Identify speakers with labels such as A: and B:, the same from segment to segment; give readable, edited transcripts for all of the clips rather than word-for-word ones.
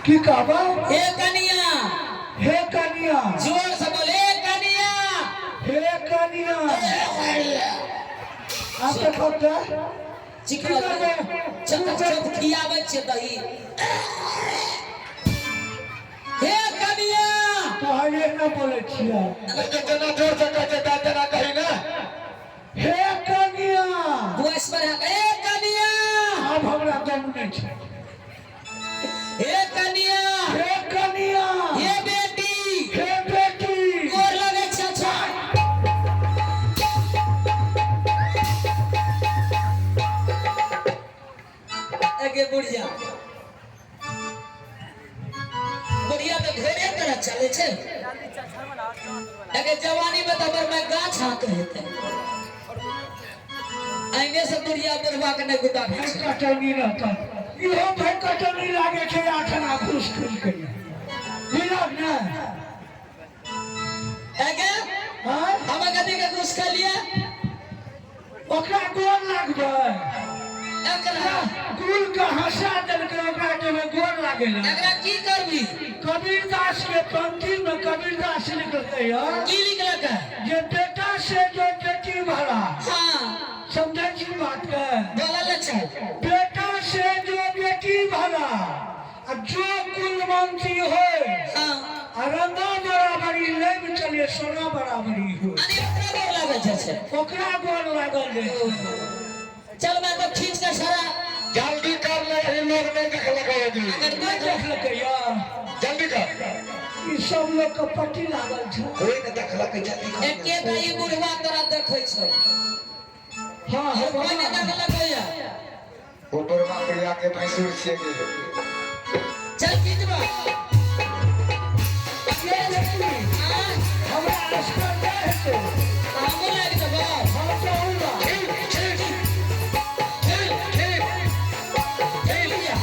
A: की कहबो?
B: हे कनिया।
A: हे कनिया।
B: जोर से बोल, हे कनिया।
A: हे कनिया। आब देखो तऽ
B: चिकन चक चक खियाबै छियै दही। हे कनिया।
A: कहलियै ना बोलै छियै।
C: जेना जोर से कहै छै तेना कही ने।
A: हे कनिया।
B: वॉइस बढ़ा के, हे कनिया।
A: आब हमरा दम नहि छै।
B: हे कनिया।
A: हे कनिया।
B: हे बेटी।
A: हे बेटी।
B: गोर लगै छै। अच्छा एगे बुढ़िया, बुढ़िया तऽ ढेरे तरह चलै छै। एगे जवानी में तऽ हमर मैं गाछ हाथ हेतै। अइने से बुढ़िया बुढ़वा के नहि गुदा भेल छै।
A: कटौनी रहता इहो भाई कटौनी लागे छै। आठना घूस खुल के बुझलक ने?
B: एगे
A: हाँ?
B: हम कथी के घूस खेलिए?
A: ओकरा गोर लागबै।
B: एकरा
A: कुल के हंसा देलकै, ओकरा देबै गोर लागे ला।
B: एकरा की करबी?
A: कबीरदास के पंक्ति में कबीरदास लिखलकै है।
B: की लिखलकै?
A: जे बेटा से जो बेटी भला।
B: हाँ।
A: समझै छी बात के?
B: बोलल छै।
A: बेटा से जो बेटी भला आ जो कुलवंती हो।
B: हाँ।
A: आ रंगा बराबरी लेब चलिए सोना बराबरी हो।
B: अरे ओकरा गोर लागल छै छै।
A: ओकरा गोर लागल जे
B: चल मैं तो खींच के सारा
C: जल्दी कर ले, ई लोग नहीं देखलकै अभी।
B: अगर
A: नहि देखलकै या।
C: जल्दी कर।
A: ई सब लोग के पट्टी लागल छै।
C: कोई नहीं देखलकै, जल्दी कर।
B: एके तऽ ई बुढ़वा तोरा देखै छौ।
A: हाँ।
B: और कोई नहि देखलकै या।
C: वो बुढ़वा बुढ़िया के भैंसुर छियै गे।
B: चल खींचबा।
A: ये देखी।
B: हाँ।
A: हमरा असगर नहि हेतै।
B: हमहूँ लागि देबौ।
A: हम कहूँगा।
C: ठीक ठीक ठीक ठीक
B: चल बुढ़िया।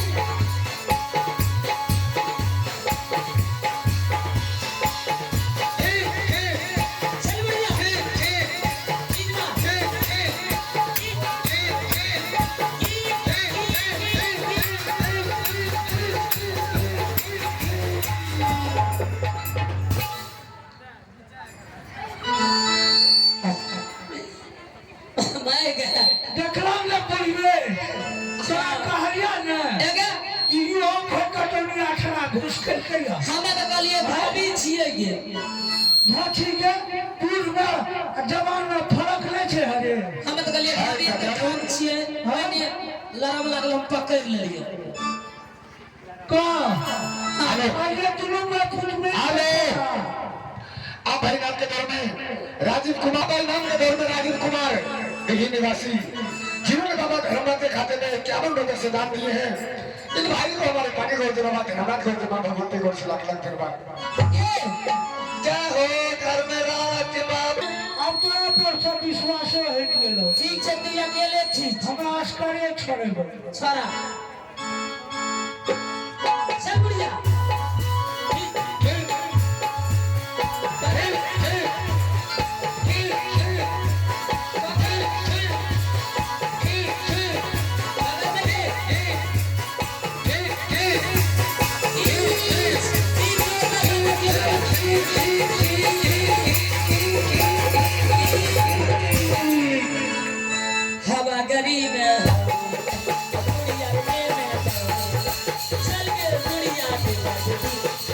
C: ठीक ठीक
B: चल बुढ़िया।
C: ठीक ठीक
B: खींचबा।
C: ठीक ठीक ठीक ठीक
B: मैं गया।
A: देखलहुँ ने बुढ़िए तोरा कहलियै ने
B: एगे
A: कि इहो भाई कटौनी आठना घुस केलकै या।
B: हमरा तऽ कहलियै भाभी छियै गे।
A: धोती के बूढ़ में आ जवान में फर्क नहि छै हरे।
B: हमे तऽ कहलियै भाभी के ठाम छियै। मैंने लड़ब लागल, हम पकड़ि लेलियै।
A: कह अरे दुनू में कुछ नहीं।
C: आले। आप भाई नाम के दौर में राजीव कुमार, भाई नाम के दौर में राजीव कुमार दिल्ली निवासी, जिन्होंने बाबा धर्मनाथ के खाते में 51 रुपए से दान दिए हैं, इन भाई को हमारे पानी गौर से बाबा धर्मनाथ गौर से मां भगवती गौर से लाख लाख धन्यवाद।
B: ए
C: जय हो धर्मराज बाबा।
A: आब तोरा पर सब विश्वासो हटि गेलो।
B: ठीक छै, तू अकेले छी।
A: हमरा असगरे छोड़ेबो।
B: छोड़ा, चल बुढ़िया।
C: ठीक ठीक ठीक ठीक ठीक ठीक ठीक ठीक ठीक
B: हवा गरीब है, बुढ़िया प्रेम है, चल गे बुढ़िया के बाजू,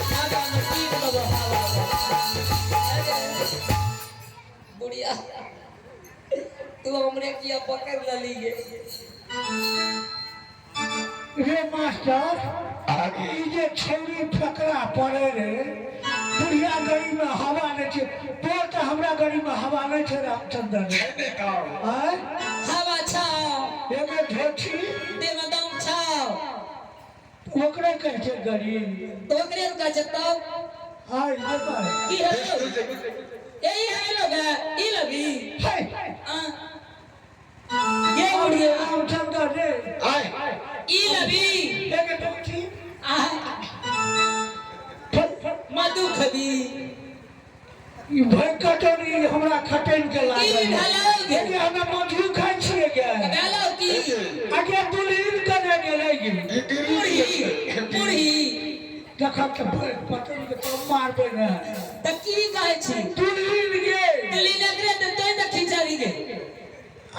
B: हवा में कीन लबो हवा। अरे, बुढ़िया तू हमरे किया पकड़ लली गे?
A: रे मास्टर।
C: आगे।
A: ई जे छौरी फकरा पड़े रे, बुढ़िया गड़ी में हवा नहि छै, तोर तऽ हमरा गड़ी में हवा नहि छै रामचंद्र रे।
C: नहीं तो
A: आँय?
B: हवा छाओ।
A: एगो धोती।
B: देह में दम छाओ।
A: ओकरे कहै छै गरीब।
B: तो ओकरे ने कहै छै तब।
A: आय देखै।
B: की हेलो, यही है लोग है ई लगी।
A: है।
B: हाँ ये बुढ़िया।
A: रामचंद्र रे।
C: आए।
B: ई लगी।
A: एगो धोती।
B: आ मधु खबी।
A: ई भरि कटोरी हमरा खटैन के
B: की
A: लागल।
B: भेलौ गे?
A: यदि हमे मधु खाइ छियै गे।
B: भेलौ की?
A: आगे दुल्हन कने गेलै गे?
B: बूढ़ी बूढ़ी।
A: देखब तऽ पतन के तब मारबै ने।
B: तऽ की कहै छी?
A: दुल्हिन गे।
B: दुल्हिन एकरे तऽ तोय तऽ खिचड़ी गे।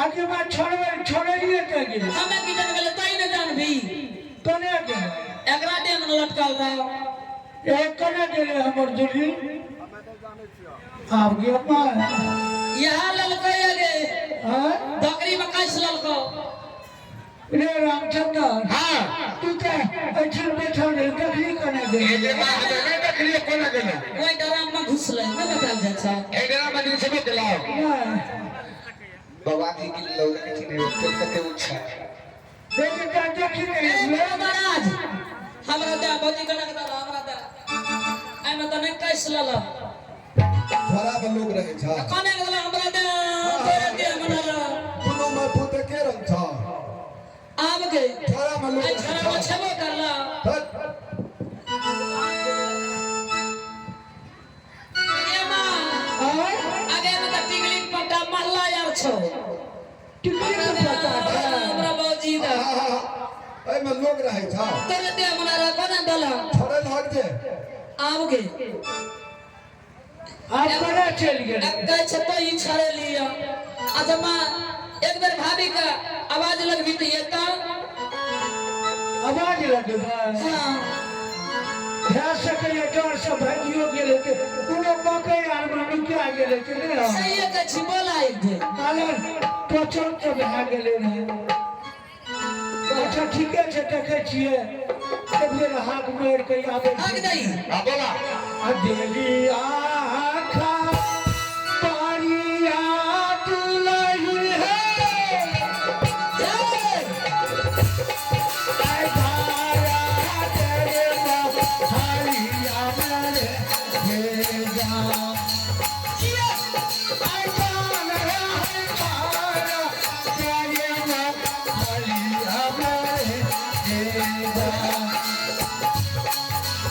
A: आगे बात छोड़बै छोड़लिए तऽ गे।
B: हमे की जान गेलै तोय ने जानबी।
A: कने गेलै?
B: एकरा देह में लटकल रहो।
A: ए कने गेलै हमर दुल्हिन? आब गे माय।
B: यहाँ ललकै गे।
A: आँय?
B: बकरी में कैस ललको।
A: रे रामचंद्र।
C: हाँ।
A: तू तऽ एहिठाम बैठल रही, देखली कने गेलै?
C: ए जे माँ हमे नहि देखलियै कोना गेलै।
B: ओहि डराम में घुसलै नहि बतायल जाइ छै।
C: ए डरा में घुसबो केलौ।
A: नहि।
D: बाबा जी की लौड़ा के चिन्ह तेल कते ऊंचा।
A: देख के देखी
B: ए
A: नहीं।
B: महाराज हमरा दे भौजी कना के दे हमरा दे। एहिमे तऽ नहि कैस ललक।
E: झोरा में लोग रहे छ।
B: कने के देला हमरा दे तोरे दे हमरा दे।
E: दुनू में पुत के रंग छ।
B: आब गे।
E: झोरा में लोग
B: एहि
E: रहे
B: झोरा में
E: छ।
B: छेबो करला।
E: हट।
B: गे माँ।
A: आँय?
B: आगे में तऽ टिकली के पट्टा महला यार छौ।
A: टिकली के पता छै।
B: हमरा भौजी दे।
E: एहि में लोग रहे छ।
B: तोरे दे हमरा दे कोना देला?
E: छोड़ल हट जे।
B: आब गे।
A: आब कने चलि गेलै?
B: कहै छै तो ई छड़े लिअ। अच्छा माँ एक बेर भाभी के आवाज लगबी तऽ एता।
A: आवाज लगबै?
B: हाँ।
A: भए सकैए डर से भागियो गेल हेतै, कोनो मकई आरमे नुका गेल हेतै नहि?
B: सहिए कहै छी, बोला एक बेर।
A: कारण पचन तऽ भए गेलै रहै। अच्छा ठीके छै, देखै छियै एक बेर हाक मारि कऽ आबै
B: हाक
A: छी।
B: दही।
C: हाँ बोला।
A: आ देली आखा पारिया दुलही हे।
B: जय।
A: आय भाया तेरे हरिया मेरे हे जा। आय जान रे भाया तेरे हरिया मेरे हे जा।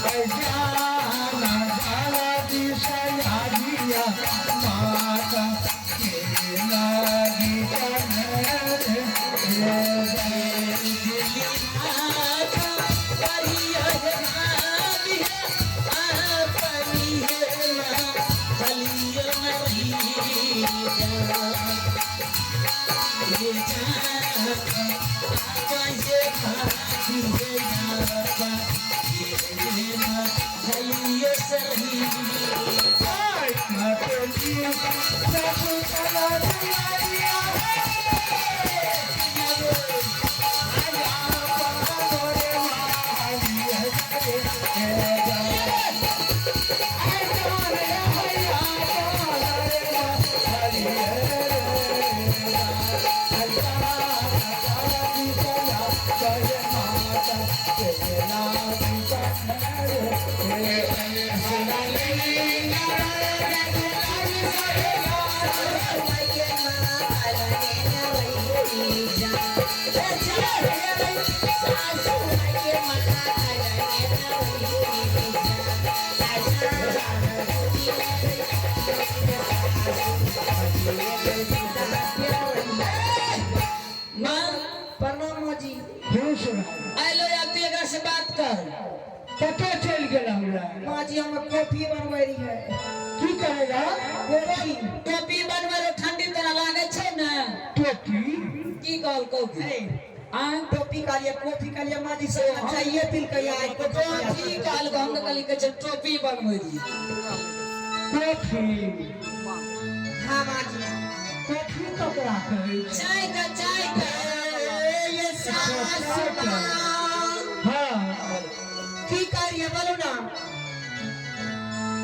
A: आय जाना जाना दिशा माता के लागी तने हे जा।
B: माँ
F: प्रणाम माँ जी।
A: खुश रह।
B: आइलो या तू एकरा से बात कर।
A: कतऽ चलि गेल हमरा?
F: माँ जी हम कॉफी बनबै रहियै।
A: की करेगा?
F: कॉफी।
B: टोपी बनबै रहे, ठंडी तोरा लागै छै ने।
A: टोपी?
B: की कहल कौकी?
F: आ टोपी कहलियै कॉफी कहलियै माँ जी से चाहिए पिलकै आइ
B: टोपी कहल, हम तऽ कहली कहै छै टोपी बनबै रहियै।
A: कॉफी?
F: हाँ माँ जी।
A: कॉफी ककरा कहै छै?
B: चाय का, चाय का।
F: ये सास माँ।
A: हाँ।
F: की करिए बोलू ना?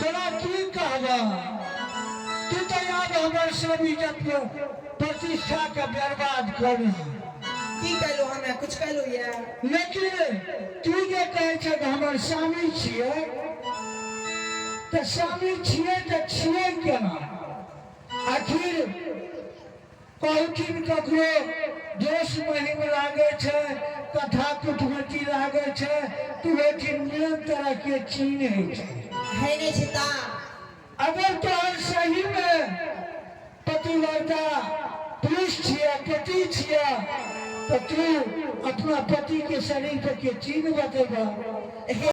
A: तोरा की कहबह, तू तऽ आब हमर सब इज्जत के प्रतिष्ठा के बर्बाद कर।
F: की कहलू? हमे कुछ कहलू ये?
A: लेकिन तू जे कहै छै कि हमर स्वामी छियै, तऽ स्वामी छियै तऽ छियै केना? आखिर कहथिन ककरो दोष महिम लागै छै, कथा कुटमैती लागै छै, तू ओहिठिन मेन तरह के चीन होइ छै।
F: है नहीं छै ता।
A: अगर तोहर सही में पतिव्रता पुरुष छियै, पति छियै, तऽ तू अपना पति के शरीर पर के चिन्ह बतेबह?